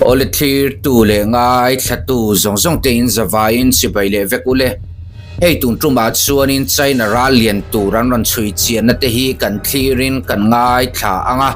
Awle thlirtu leh ngaithlatu zawng zawng te in zavaiin chibai leh vek ule. Hei tun tumah chuanin China ral lian tur an rawn chhui chianna te hi kan thlirin kan ngaithla ang a.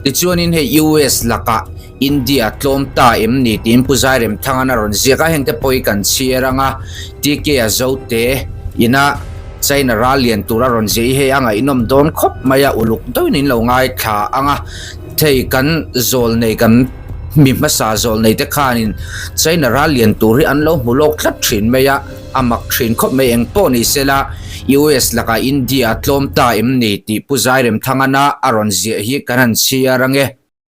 Tichuanin hei US lakah India tlawm ta em ni tiin Pu Zairemthangan a rawn ziak a, hengte pawh hi kan chhiar ang a, TK a zote ina China ral lian tur a rawn ziah hi hei a ngaihnawm dawn khawp mai a, uluk deuhin in lo ngaithla ang a, thei kan zawl nei kan mi hmasa zawl nei te khanin China ral lian tur hi an lo hmu lawk tlat thin mai a, a mak thin khawp mai eng pawh ni sela US lakah India tlawm ta em ni tih Pu Zairemthangana a rawn ziah hi kan han chhiar ang e.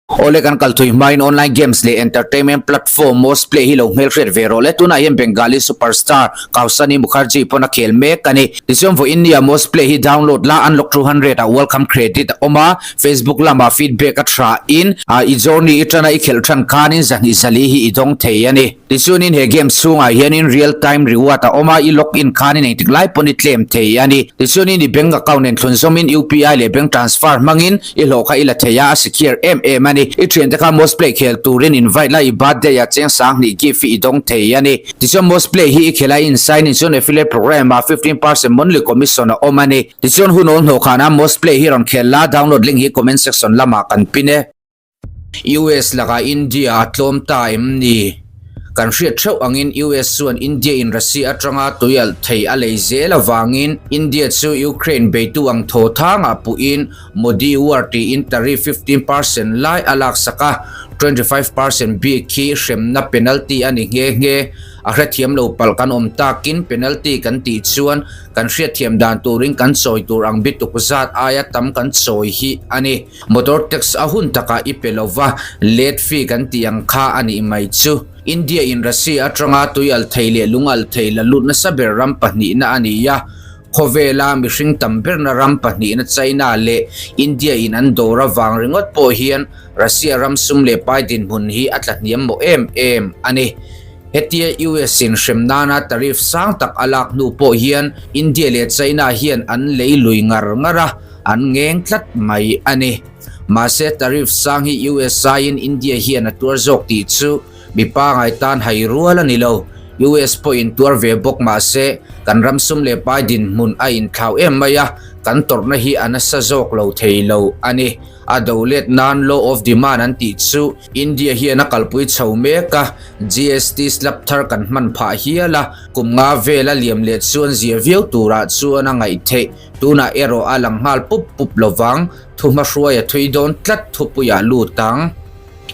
Awle kan kal thui hmain online games leh entertainment platform Mosplay hi lo hmelhriat ve rawh le. Tunah hian Bengali superstar Kausani Mukherjee pawn a khel mek a ni. Tichuan vawiin nia Mosplay hi download la unlock 200 ah welcome credit a awm a, Facebook lamah feedback a tha in i journey i tana i khelh than khanin zahnih zali hi i dawng thei a ni. Tichuanin he game chhungah hianin real time reward a awm a, i log in khanin engtik lai pawn i claim thei a ni. Tichuanin i bank account nen thlunzawmin UPI leh bank transfer hmangin i hlawh kha i la thei a, a secure em em a ni. I thiante kha Mosplay khel turin invite la, i birthday ah cheng sanghnih gift hi i dawng thei a ni. Tichuan Mosplay hi i khel a, i in sign in chuan affiliate program ah 15% monthly commission a awm a ni. Tichuan hun awl hnawh khanah Mosplay hi rawn khel la, download link hi comment section lamah kan pin e. US lakah India a tlawm ta em ni? Kan hriat theuh angin US chuan India in Russia atanga tuialh thei a lei zel avangin India chu Ukraine beitu ang thaw thangah puhin Modi war tiin tariff 15% lai a laksak a, 25% bik hi hremna penalty a ni nghe nghe. A hrethiam lo palh kan awm takin penalty kan tih chuan kan hriatthiam dan turin kan chawi tur ang bituk zat aia tam kan chawi hi a ni. Motor tax a hun takah i pe lova, late fee kan tih ang kha a nih mai chu. India in Russia atanga tui al thei leh lung al thei la lut nasa ber ram pahnihna a ni a, khawvela mihring tam berna ram pahnihna China leh India in an dawr avang ringawt pawh hian Russia ram sum leh pai dinhmun hi a tlahniam mawh em em a ni. Hetia US in hrem nana tariff sang tak a lak hnu pawh hian India leh China hian an lei lui ngar ngar a, an ngeng tlat mai a ni. Mahse tariff sang hi US aiin India hian a tuar zawk tih chu mi pangai tan hai rual a ni lo. US pawhin tuar ve bawk mahse kan ram sum leh pai dinhmun a inthlau em mai a, kan tawrhna hi a nasa zawk lo thei lo a ni. A do let nan Law of Demand an tih chu India hian a kalpui chho mek a, GST slab thar kan hman phah hial a, kum nga vel a liam leh chuan zia viau turah chuan a ngaih theih. Tunah erawh a lang nghal pup pup lovang, thuhmahruai a thui dawn tlat thupuiah lut ang.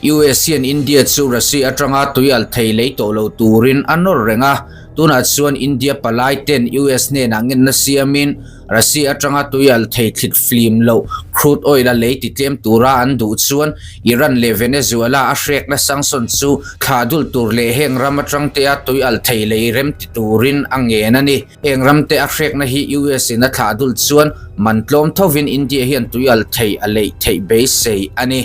US hian India chu Russia atanga tui alh thei lei tawh lo turin a nawr reng a, tunah chuan India palai ten US hnenah ngenna siamin Russia atanga tui alh thei thlit flim loh crude oil a lei ti tlem tura an duh chuan Iran leh Venezuela a hrekna sanction chu thlah dul tur leh heng ram atang te a tui alh thei lei rem ti turin a ngen a ni. Heng ram te a hrekna hi US in a thlah dul chuan man tlawm thovin India hian tui alh thei a leih theih beisei a ni.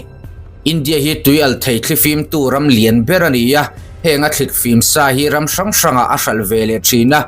India hi tui alh thei thlifimtu ram lian ber a ni a, heng a thlitfim sa hi ram hrang hrangah a hralh ve leh thin a.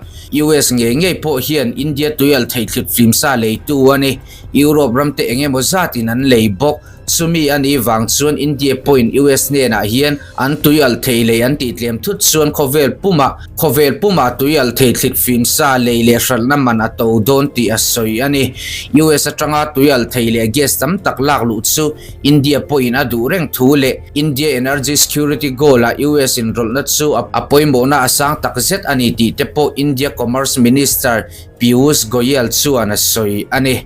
US ngei ngei pawh hian India tui alh thei thlitfim sa leitu a ni. Europe ram te eng emaw zatin an lei bawk. Chumi a nih vang chuan India pawhin US hnenah hian an tui alh thei lei an tih tlem thut chuan khawvel pumah khawvel pumah tui alh thei thlitfim sa lei leh hralhna man a to dawn tih a sawi a ni. US atanga tui alh thei leh gas tam tak lak luh chu India pawhin a duh reng thu leh India Energy Security Goal-ah US inrawlhna chu a pawimawhna a sang tak zet a ni tih te pawh India Commerce Minister Piyush Goyal chuan a sawi a ni.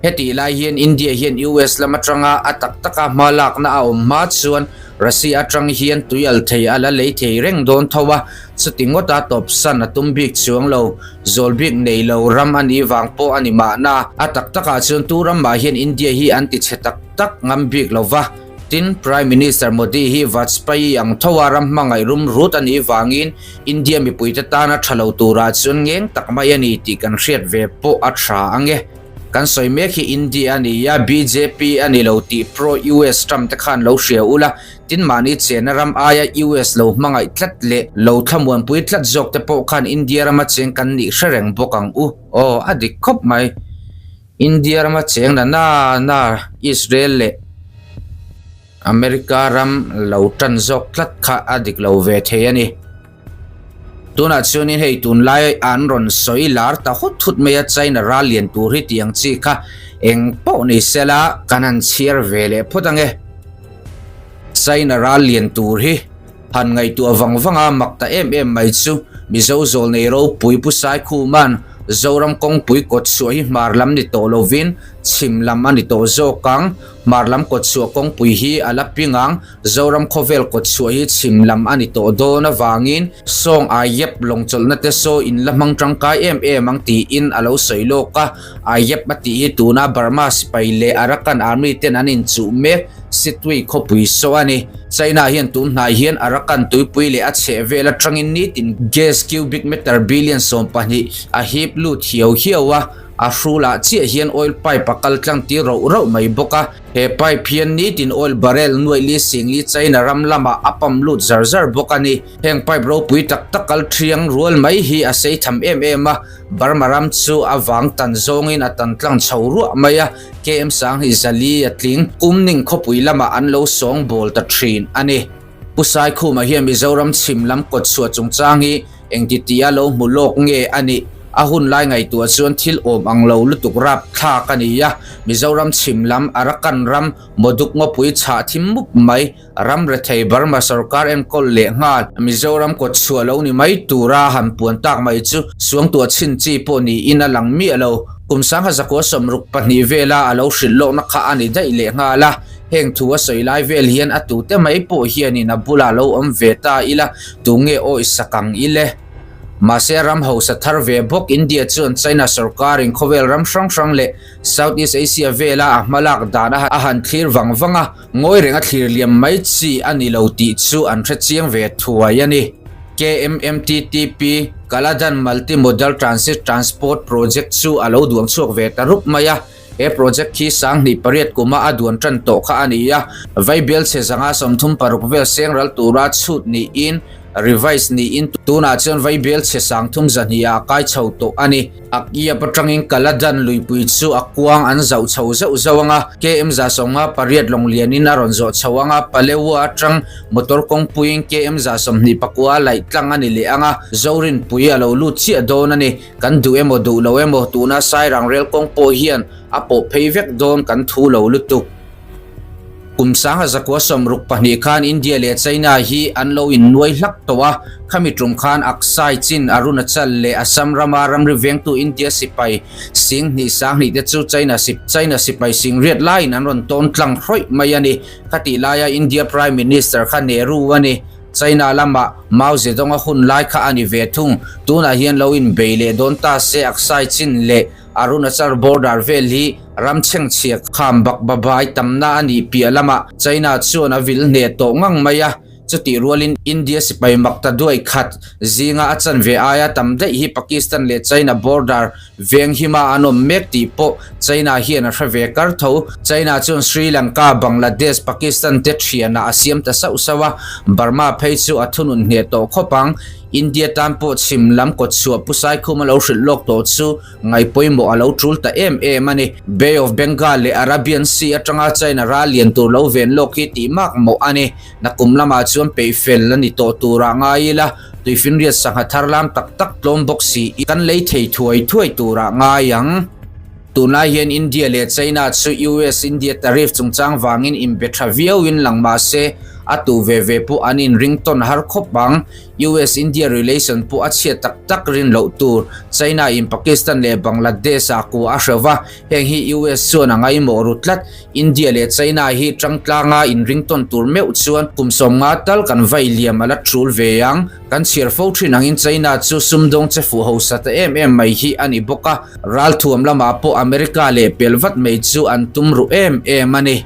Hetih lai hian India hian US lam atanga a tak taka hma lakna a awm hma chuan Russia atang hian tui al thei a la lei thei reng dawn tho a, chuti ngawta tawpsan a tum bik chuang lo. Zawl bik nei lo ram a nih vang pawh a ni mahna, a tak takah chuan tu ram mah hian India hi an ti chhe tak tak ngam bik lo va. Tin, Prime Minister Modi hi Vajpayee ang tho a ram hmangaih rum rut a nih vangin India mipuite tana tha lo turah chuan ngeng tak mai a ni tih kan hriat ve pawh a tha ang e. Kan sawi mek hi India a ni a, bjp a ni lo tih pro-US Trump te khan lo hria ula, tin mahni chena ram aia US lo hmangaih tlat leh lo thlamuanpui tlat zawk te pawh khan India rama cheng kan nih hre reng bawk ang u. Aw, a dik khawp mai. India rama cheng na na na Israel leh. America ram lo tan zawk tlat kha a dik lo ve thei a ni. Tunah chuanin hei tunlai an rawn sawi lar ta hut hut mai a, China ral lian tur hi tih ang chi kha eng pawh ni sela kan han chhiar ve leh phawt ang e. China ral lian tur hi han ngaihtuah vang vang a mak ta em em mai chu Mizo zawlnei ropui Pu Saikhuma'n Zoram kawngpui kawtchhuah hi hmar lam ni tawh lovin chhim lam a ni tawh zawk ang, hmar lam kawtchhuah kawngpui hi a la ping ang. Zoram khawvel kawtchhuah hi chhim lam a ni tawh dawn avangin sawng Aiyep lawngchawlhna te saw in la hmang tangkai em em ang tiin a lo sawi lawk a. Aiyep a tih hi tuna Burma sipai leh Arakan Army ten an inchuh mek Sittwe khawpui saw a ni. China hian tun hnai hian Arakan tuipui leh a chhehvel atangin nitin gas cubic meter billion 12 a hip lut hiau hiau a, a hrulah chiah hian oil pipe a kal tlang tir roh roh mai bawk a. He pipe hian nitin oil barrel nuaih li singli China ram lamah a pump lut zar zar bawk a ni. Heng pipe ropui tak tak kal thiang rual mai hi a sei tham em em a, Burma ram chu a vang tan zawngin a tan tlang chho ruah mai a, KM Sanghnih zali a tling Kumning khawpui lamah an lo sawng bawl ta thin a ni. Pu Saikhuma hian Mizoram chhim lam kawtchhuah chungchang hi engti tia lo hmu lawk nge a nih? A hun lai ngaihtuah chuan thil awm ang lo lutuk rap thlak a ni a, Mizoram chhim lam Arakan ram Moduk ngawpui chhah thim mup mai, ram rethei Burma sorkar enkawl leh nghal Mizoram kawtchhuah lo ni mai tura han puan tak mai chu suangtuah chhin chi pawh niin a lang miah lo. Kum sangha zakua 62 vela a lo hrilh lawkna kha a ni daih leh nghal a. Heng thu a sawi lai vel hian a tute mai pawh hianin a bulah lo awm ve ta ila, tunge awih sak ang ile? Mahse ram hausa thar ve bawk India chuan China sorkarin khawvel ram hrang hrang leh South East Asia vela a hmalak dan a han thlir vang vang a, ngawi renga thlir liam mai chi a ni lo tih chu an hre chiang ve thuai a ni. KMMTTP, Kaladan Multi Modal Transit Transport Project chu a lo duang chhuak ve ta rup mai a. He project hi 2008 kuma a duan tan tawh kha a ni a, Vaibel chhe zanga 36 vel seng ral tura chhut niin revise niin tunah chuan Vaibel chhe 32 ah a kai chho tawh a ni. Akyap atangin Kaladan luipui chu a kuang an zauh chho zeuh zeuh ang a, KM 58 lawng lianin a rawn zawh chho ang a, Palewa atang motor kawngpuiin KM 29 a laih tlang a ni leh ang a, Zorinpui a lo lut chiah dawn a ni. Kan duh emaw duh lo emaw tuna Sairang rel kawng pawh hian a pawh phei vek dawn kan thu lo lutuk. Kum 1962 khan India leh China hi an lo innuai hlak tawh a, khami tum khan Aksai Chin, Arunachal leh Assam rama ramri vengtu India sipai sing hnih sang hnih te chu China China sipai sing riat laiin an rawn tawn tlang hrawih mai a ni. Khatih laia India Prime Minister kha Nehru a ni. China lamah Mao Zedong-a hun lai kha a ni ve thung. Tunah hian lo inbei leh dawn ta se Aksai Chin leh Arunachal border vel hi ram chhengchhia kham bak babai tamna a nih piah lamah China chuan a vil hneh tawh ngang mai a. Chutih rualin India sipai mak ta duai khat zinga a chanve aia tam daih hi Pakistan leh China border Veng hima an awm mek tih pawh China hian a hre ve kar tho. China chuan Sri Lanka, Bangladesh, Pakistan te thianah a siam ta sauh sauh a, Burma phei chu a thunun hneh tawh khawp ang. India tan pawh chhim lam kawtchhuah Pu Saikhuma lo hrilh lawk tawh chu ngaihpawimawh a lo tul ta em em a ni. Bay of Bengal leh Arabian Sea atanga China ral lian tur lo ven lawk hi tih mak mawh a ni. Nakum lamah chuan peih fel a ni tawh turah ngai ila, tuifinriat sangha thar lam tak tak tlawm bawk si i kan lei thei thuai thuai turah ngai ang. Tunlai hian India leh China chu US-India tariff chungchang vangin inbe tha viauin lang mah se, a tu ve ve pawh an inring tawn har khawp ang. US-India relation pawh a chhiat tak tak rin loh tur. China-in Pakistan leh Bangladesh-ah kua a hreuh va, heng hi US chuan a ngaimawh ru tlat. India leh China hi tangtlanga inring tawn tur meuh chuan kum 50 tal kan vai liam a la tul ve ang. Kan chhiar fo thin angin China chu sumdawng che fuh hausa ta em em mai hi a ni bawk a, ralthuam lamah pawh America leh pel vat mai chu an tum ruh em em a ni.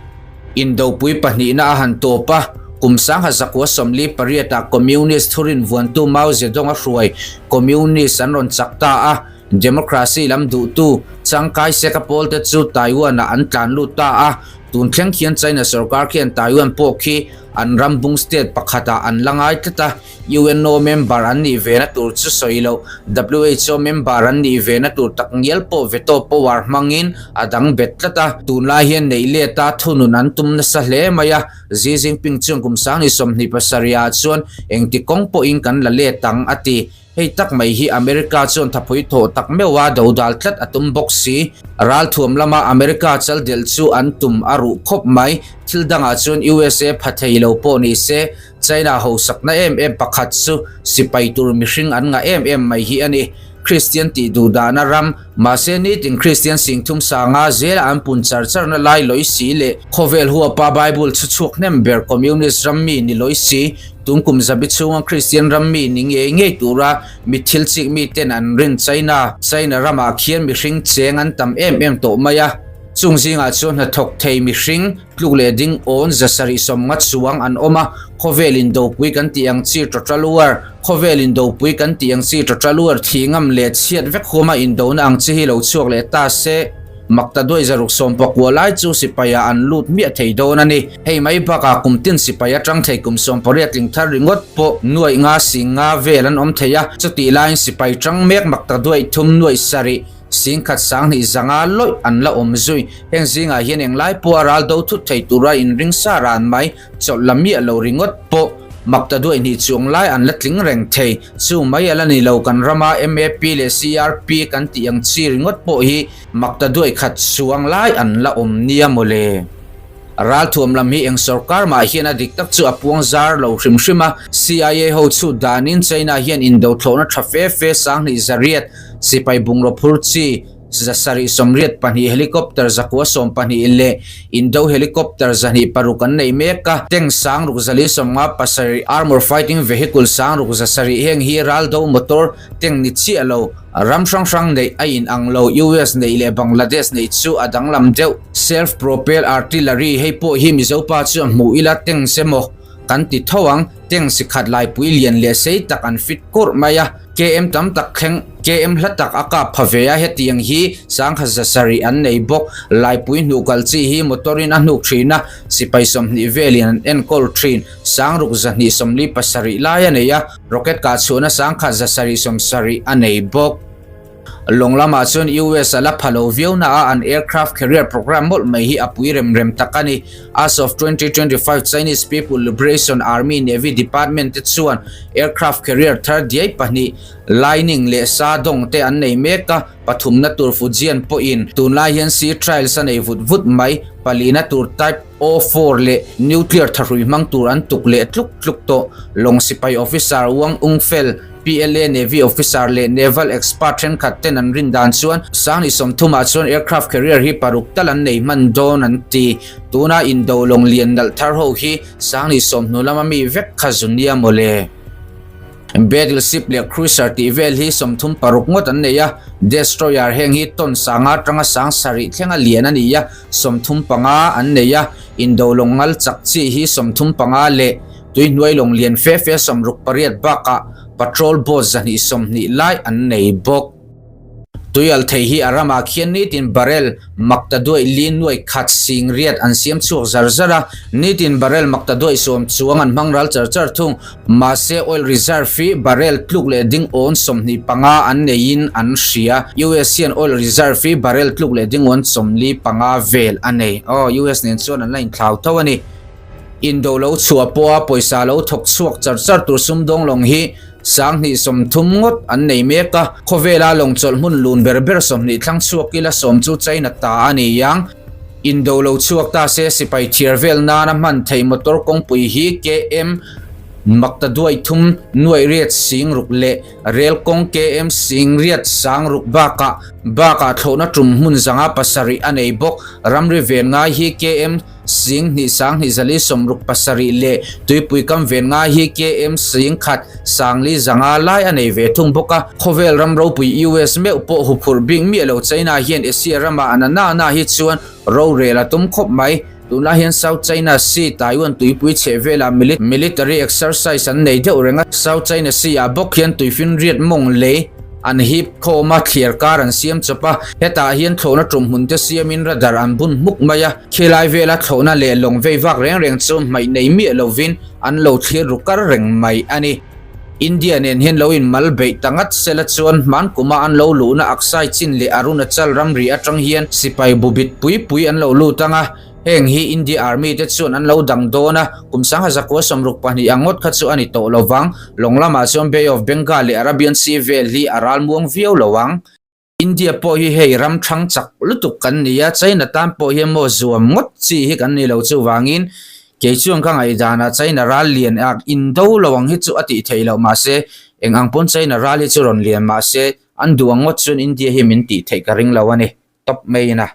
Indopui pahnihna a han tawp a, kum 1948 ah Communist thurin vuantu Mao Zedong a hruai Communist an rawn chak ta a, Democracy lam duhtu Chiang Kai-shek-a pawlte chu Taiwan-ah an tlan lut ta a. Tun thleng khian China sorkar khian Taiwan pawh khi an ram bung state pakhatah an la ngai tlat a, UNO member an nih ve na tur chu sawi loh, WHO member an nih ve na tur tak ngial pawh veto power hmangin a dang bet tlat a. Tunlai hian neih leta thunun an tum nasa hle mai a, Xi Jinping chuan kum sangni 27 ah chuan engti kawng pawhin kan la let ang a ti. Hei tak mai hi America chuan thapui thawh tak meuh a dodal tlat a tum bawk si. Ralthuam lama America chaldelh chu an tum a ruh khawp mai. Thil dangah chuan USA pha thei lo pawh ni se, China hausakna em em pakhat chu sipai tur mihring an ngah em em mai hi a ni. Kristian tih duh dahna ram, mahse nitin Kristian singthum sanga zela an pun char charna lai lawi si leh khawvel huapa Bible chhu chhuak hnem ber Communist ram mi ni lawi si, tun kum zabi chhunga Kristian ram mi ni ngei ngei tura mi thil chik miten an rin China, China ramah khian mihring cheng an tam em em tawh mai a. Chung zingah chuan hnathawk thei mihring Tluk leh ding awn 750 chuang an awm a, khawvel indopui kan tih ang chi total war, khawvel indopui kan tih ang chi total war thih ngam leh chhiat vek huama indona ang chi hi lo chhuak leh ta se, makta duai 619 lai chu sipaiah an lut miah thei dawn a ni. Hei mai bakah kum tin sipai atang thei kum 18 tling thar ringawt pawh nuaih nga 50 vel an awm thei a, chutih laiin sipai tang mek makta duai thum nuaih sarih, 10,000 20 zanga lawih an la awm zui. Heng zingah hian englai pawha ral do thut thei tura inring sa ran mai, chawlh la miah lo ringawt pawh makta duai hnih chuang lai an la tling reng thei. Chu mai a la ni lo, kan rama MAP leh CRP kan tih ang chi ringawt pawh hi makta duai khat chuang lai an la awm nia mawle. Ralthuam lam hi eng sorkar mah hian a dik tak chu a puang zar lo hrim hrim a, CIA ho chhut danin China hian indo thlawhna tha fe fe 2000 zariat Sipai bungraw phur chi 782 helicopter 912 leh Indo helicopter 206 an nei mek a, tank 6457, armour fighting vehicle 67 heng hi raldo motor tank ni chiah lo, ram hrang hrang neih a inang lo, US neih leh Bangladesh neih chu a danglam deuh. Self propelled artillery hei pawh hi Mizopa chu a hmuh ila tank se maw? Kan ti tho ang, tank sikhat laipui lian leh sei tak an fit kurh mai a, KM tam tak thleng, KM hla tak a kap pha ve a, hetiang hi 700 an nei bawk. Laipui hnuh kal chi hi motor in a hnuk thin a, sipai 20 velin an enkawl thin, 6247 lai a nei a, rocket kah chhuahna 1770 a nei bawk. Lawng lamah chuan US a la pha lo viau na a, an aircraft carrier program mawlh mai hi a pui rem rem tak a ni. As of 2025 Chinese People Liberation Army Navy Department te chuan aircraft carrier thar diai pahnih, Lining leh Shandong te an nei mek a, pathumna tur Fujian pawhin tunlai hian sea trials a nei vut vut mai, palina tur Type O four leh nuclear thahrui hmang tur an tuk leh tluk tluk tawh. Lawng sipai officer Wang Ungfel, PLA Navy officer leh naval expert thenkhat ten an rin dan chuan 2030 ah chuan aircraft carrier hi paruk tal an nei hman dawn an ti. Tuna indo lawng lian nalh thar ho hi 2010 hnu lama mi vek kha zu nia mawle. Battleship leh cruiser tih vel hi 36 ngawt an nei a, destroyer heng hi ton sanga atanga 7,000 thlenga lian a ni a, 35 an nei a, indo lawng ngal chak chi hi 35 leh Tuihnuai lawng lian fe fe 68 bakah patrol boat 220 lai an nei bawk. Tuial thei hi a ramah khian nitin barrel makta duai li nuai khat sing riat an siam chhuak zar zar a, nitin barrel makta duai sawm chuang an hmang ral char char thung. Mahse oil reserve hi barrel tluk leh ding awn 25 an neiin an hria. US hian oil reserve hi barrel tluk leh ding awn 45 vel a nei. Aw, US nen chuan an la inthlau tho a ni. Indo lo chhuah pawha pawisa lo thawk chhuak char char tur sumdawng lawng hi 2030 ngawt an nei mek a, khawvela lawng chawlh hmun lun ber ber 20 thlang chhuak ila sawm chu China ta a ni ang. Indo lo chhuak ta se sipai thiar vel nana hman thei motor kawngpui hi KM makta duai thum nuai riat sing ruk leh rel kawng KM sing riat sang ruk bakah bakah thlawhna tum hmun zanga pasarih a nei bawk. Ramri ven ngai hi KM 10 10 4 60 7 leh tuipui kam ven ngai hi KM 10 4 5 lai a nei ve thung bawk a. Khawvel ram ropui US meuh pawh huphurh bik miah lo China hian Asia rama a na na na hi chuan rorel a tum khawp mai. Tunlai hian South China Sea, Taiwan tuipui chheh velah military exercise an nei deuh reng a. South China Sea ah bawk hian tuifinriat mawng lei. An hip khawm a, thliar kar an siam chawp a, hetah hian thlawhna tum hmun te siamin radar an bun hmuk mai a, khilai vela thlawhna leh lawng vei vak reng reng chu hmaih nei miah lovin an lo thlir ru kar reng mai a ni. India nen hian lo in mal beih ta ngat sela chuan hman kuma an lo luhna Aksai Chin leh Arunachal ramri atang hian sipai bubit pui pui an lo lut ang a, Heng hi India Army te chuan an lo dang dawn a, kum 1962 ang ngawt kha chu a ni tawh lo vang. Lawng lamah chuan Bay of Bengal leh Arabian Sea vel hi a ral muang viau lo ang. India pawh hi hei ram thang chak lutuk kan ni a, China tan pawh hian maw zuam ngawt chi hi kan ni lo chuvangin kei chuan ka ngaihdanah China ral lian a indo lo ang hi chu a tih theih loh mahse eng ang pawn China ral hi chu rawn lian mahse an duh ang ngawt chuan India hi min tih theih ka ring lo a ni tawp mai in a.